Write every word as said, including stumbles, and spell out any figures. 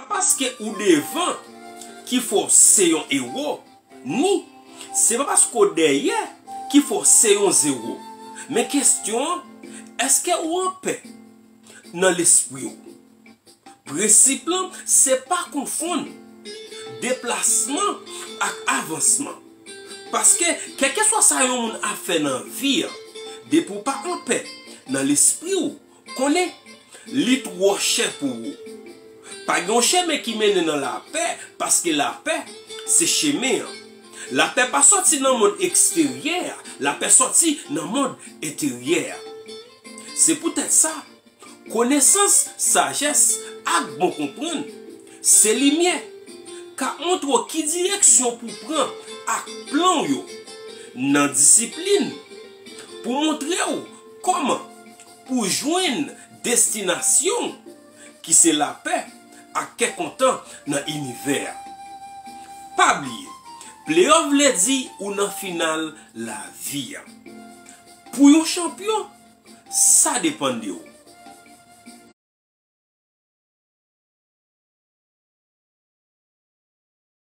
Paske ou devan ki fè w se yon ewo, ni se pa paske w dèyè ki fè w se yon zewo. Men kesyon an, èske ou anpè nan lespri w? Prensip lan se pa konfonn deplasman ak avansman. Paske, kèlkeswa sa yon moun ap fè nan vi an, depi w pa anpè nan lespri w, konnen li twò chè pou ou. Pa gen yon chemen ki mennen nan lapè, paske lapè se chemen an. Lapè pa sòti nan mond eksteryè a, lapè sòti nan mond enteryè a. Se poutèt sa, konesans, sajès ak bon konprann se limyè k ap montre w ki direksyon pou pran ak plan w yo nan disiplin pou montre w kòman pou jwenn destinasyon w ki se lapè ak kè kontan nan inivè a. Pa bliye, playoff vle di ou nan final lavi a. Pou yon chanpyon, sa depann de ou.